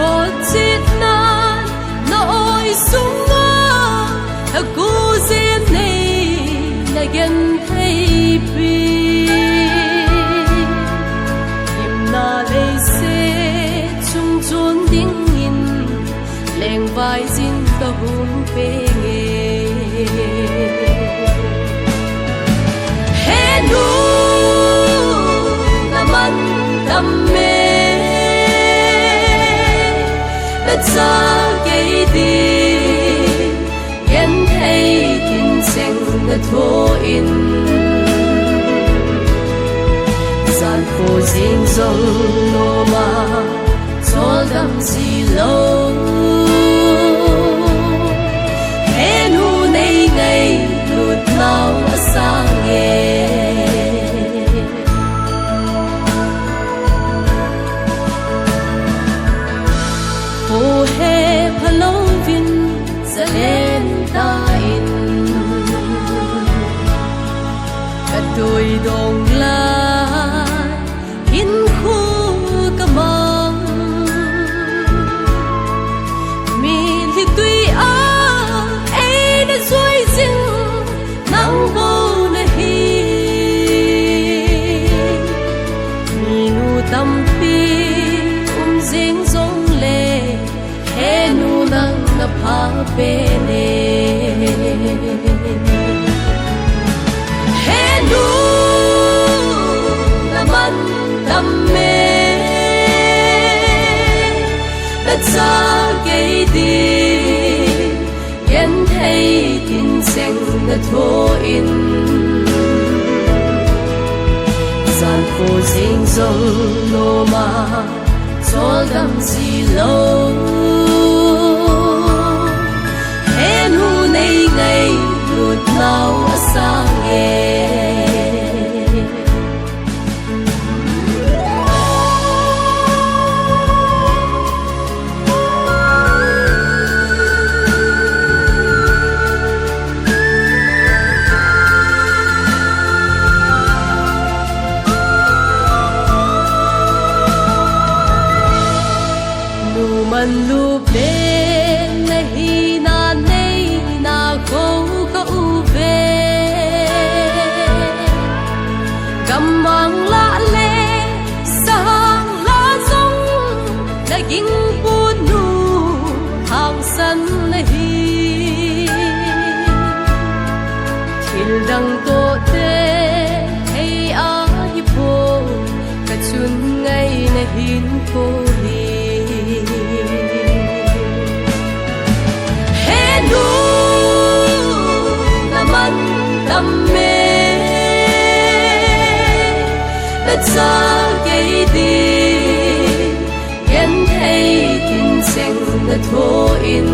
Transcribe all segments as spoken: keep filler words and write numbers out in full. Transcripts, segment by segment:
Awlsitna na awi sunga, ka ku zen nei na gentheipi. Gimna leiset chung chuan dingin, lengvai zin ka hum peng e. He nu, na man tam e, na chal kei ding, genthei tincheng na thuain. Zan fu zing zong lawm a, chawldam zi lou. He nu nei ngaihlut nau a sang e. Pu he phalou vin zalen ta in, ka tui dong lai in khu ka mang. Mi li tui a ei na zuai zing nang bou na hi. Mi nu tampi um zing zong le, he nu nang na pha pen e. He nu, na man tam e, na chal kei ding, genthei tincheng na thuain. Zan fu zing zong lawm a, chawldam zi lou. He nu nei ngaihlut nau a sang e. Nu man lu pen na hihna neihna ko ka u ve. Gammang lah le sahang lah zong na gingput nu hangsan na hi. Thil dang toh te hei a hi poi, ka chun ngai na hin ko hi. He nu, na man tam e, na chal kei ding, genthei tincheng na thuain.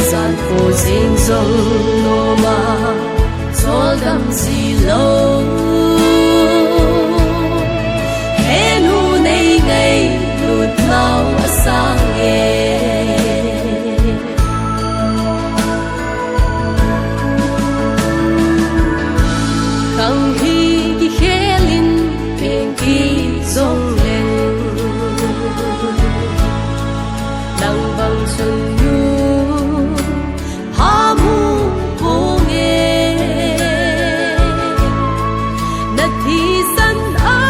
Zan fu zing zong lawm a, chawldam zi lou. He nu nei ngaihlut nau a sang e. Khang hi kikhelin peng kik zong leng, nang bang chun nu pha mu pong e. Na thisan a,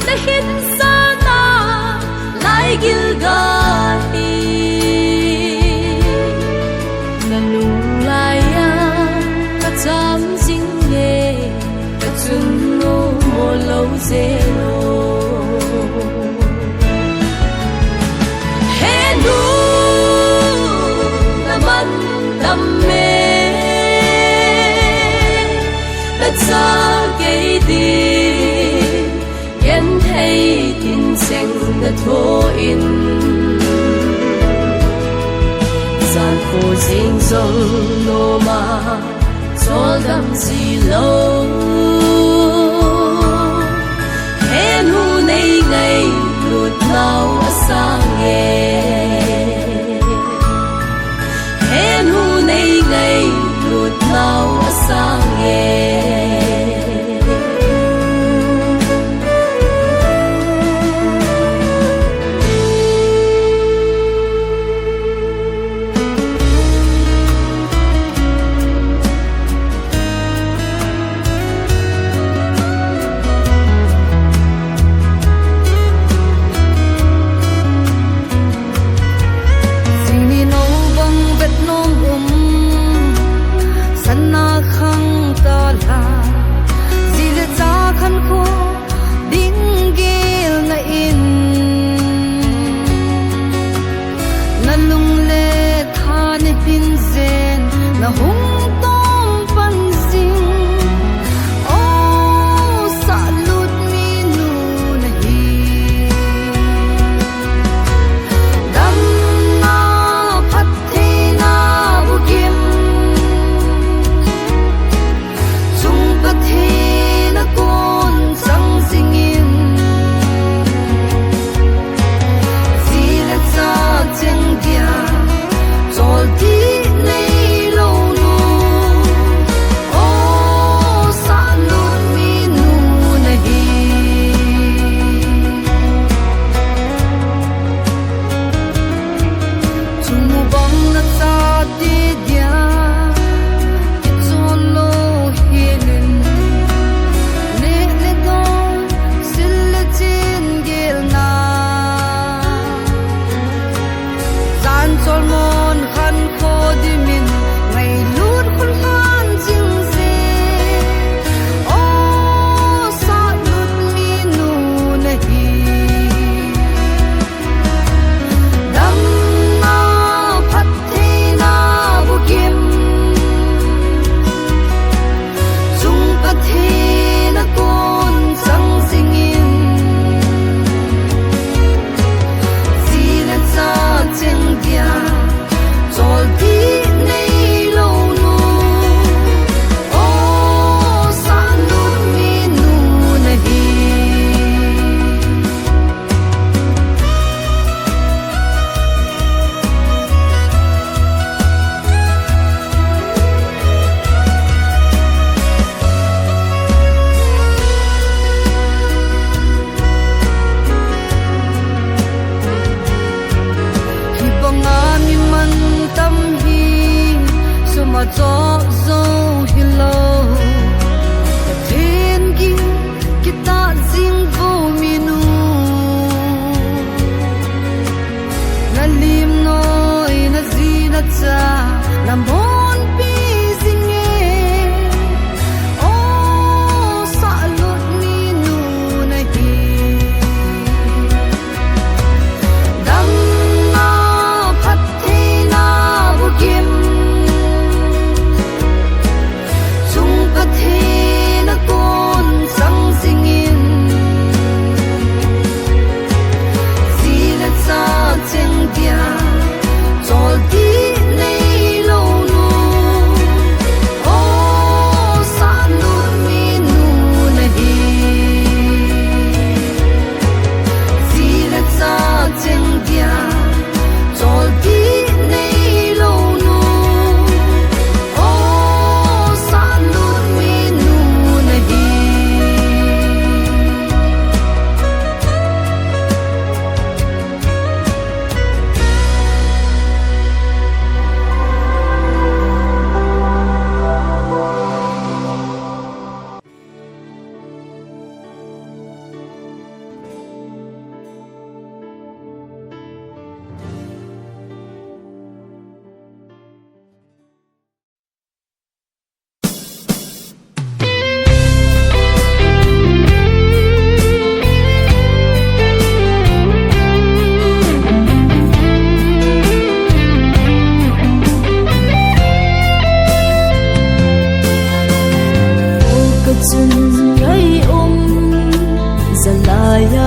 na hinsan a, lai gilgal hi. Na lunglai a ka cham zing e, ka chun nu mawl lou zel lou. He nu, na man tam e, na chal kei ding, genthei tincheng na thuain. Zan fu zing zong lawm a, chawldam zi lou. He nu nei ngaihlut nau a sang e. He nu nei ngaihlut nau a sang e.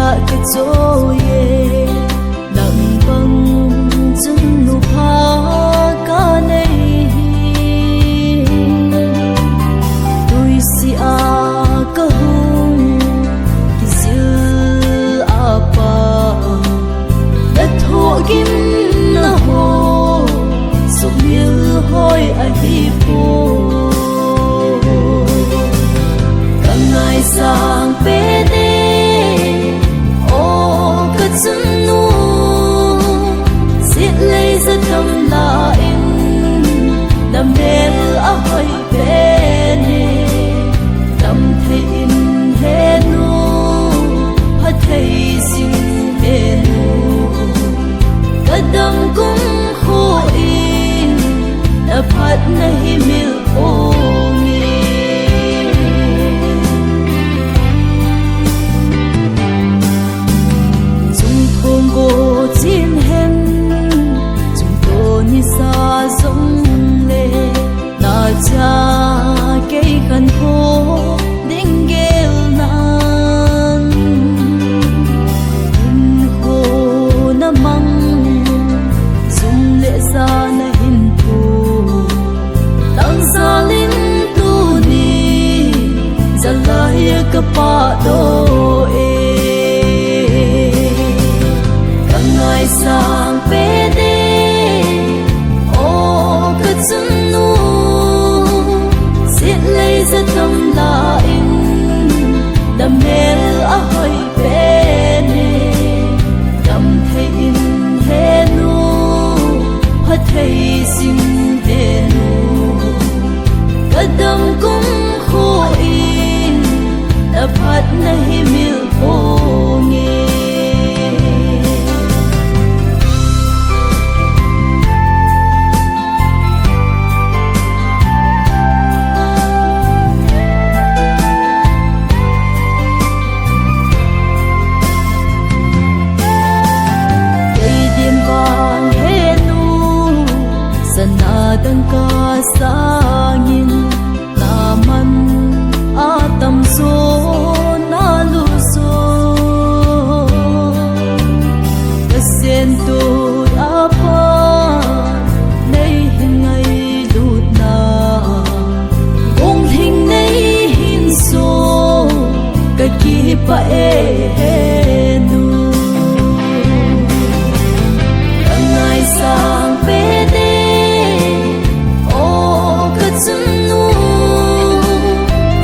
a kichoi e, nang bang chun nupha ka nei hi. Tuisih a ka hong kizil a pa, na thohgimna hou suk mil hoi ahi pua. Ka ngaisang pete, aw ka chunnu, sit lei za tam la in, na mel a hoih pen e, dam thei in he nu, pha thei zing he nu, ka dam kum khua in, na phatna hi mil pong e. Chung thong go chin hen, chung to ni sa zong le, na cha kei khan kho ding gel nan. Hun kho na mang, zum le za na hin phu, tang zal in tuni, za lai a ka pahdoh e. Ka ngaisang pete, aw ka chunnu, sit lei za tam la in, na mel a hoih pen e, dam thei in he nu, pha thei zing he nu, ka dam kum khua in, na phatna hi mil pong e. Kei din vang he nu, sana dangka sangin, na man a tam zaw na lut zaw. Ka sen tui a pa, nei hin ngailutna, kong hing nei hin zaw, ka kipah e he nu. Ka ngaisang pete, aw ka chunnu,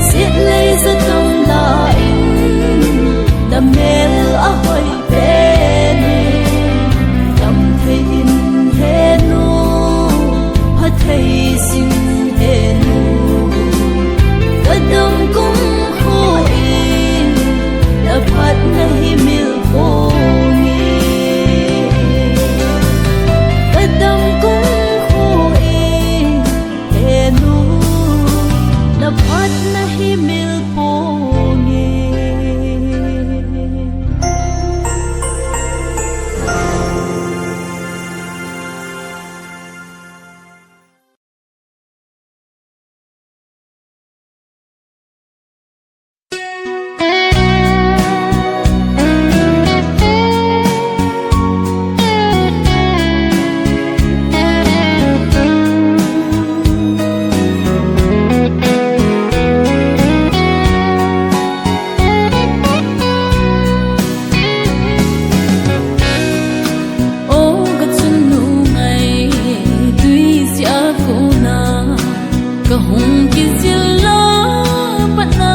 sit lei za tam la in, na mel a hoih pen e, dam thei in he nu, pha thei zing he nu, ka dam kum khua in, na phatna hi mil pong e. Ka dam kum khua in, he nu, na phatna hi mil pong e. Aw ka chunnu ngai, tuisih a kona ka hong kizil la, phatna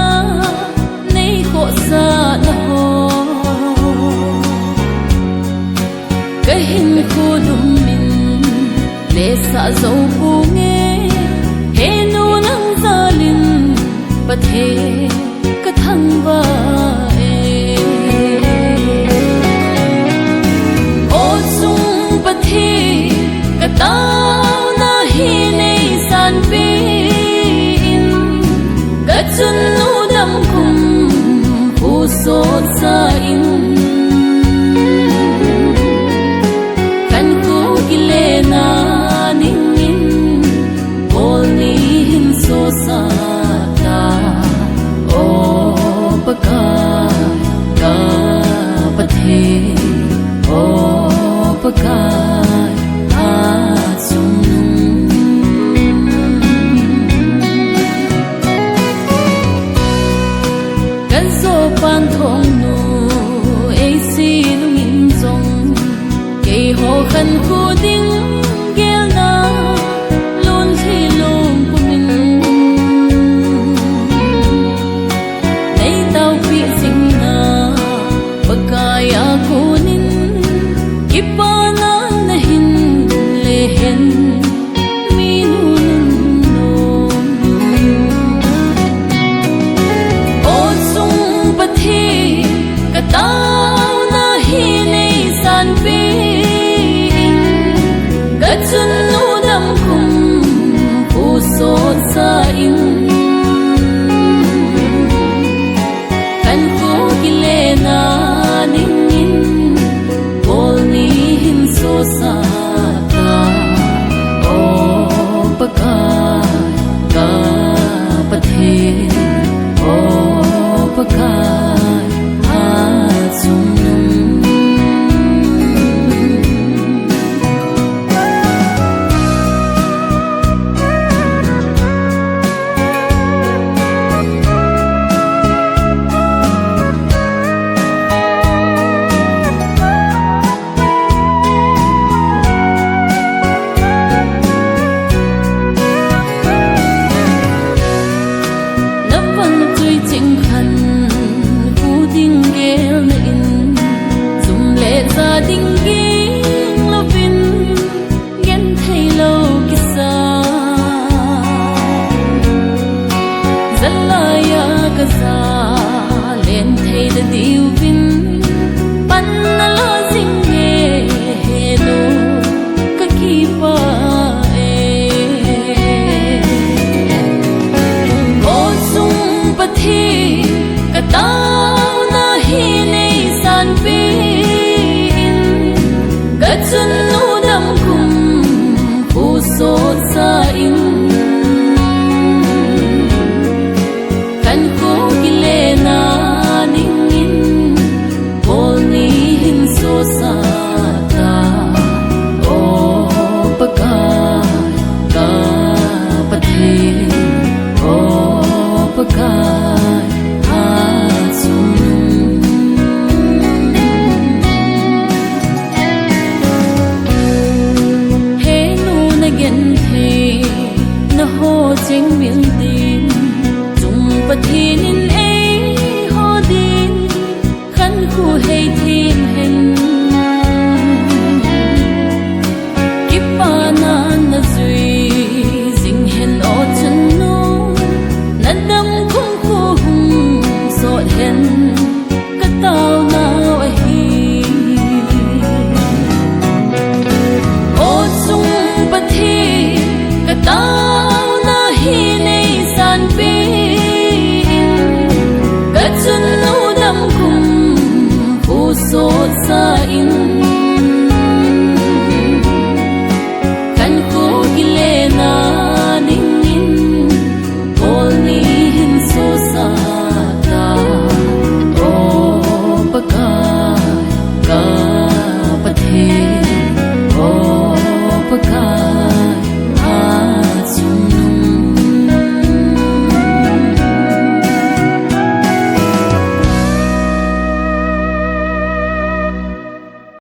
nei khohsakna hou, ka hinkhua dum in lehsah zou pong e. He nu, nang zal in Pathian ka thangvah e. Aw chung Pathian, ka tauna hi nei sanpih in, ka chunnu dam kum khu sawtsa in, khankhu kilena ning in, bawl ni hin sawtsa ta, aw Pakai. in, kan khua kilenna dingin, Paul nih hin sawlsak ta. Aw Pakai, ka Pathian, aw Pakai, a chungnung. Na vantui ching khan, hu ding gelna in, zum leh za ding ging louvin, gen theilou kisa. Zalaia ka za len theina diuvin, panna la zing nge he nu, ka kipah e. Aw sung Pathian, ka tauna hi nei san pi in, ka chunnu dam kum hu sawt sa in, kan khua kilenna dingin, Paul nih hin sawlsak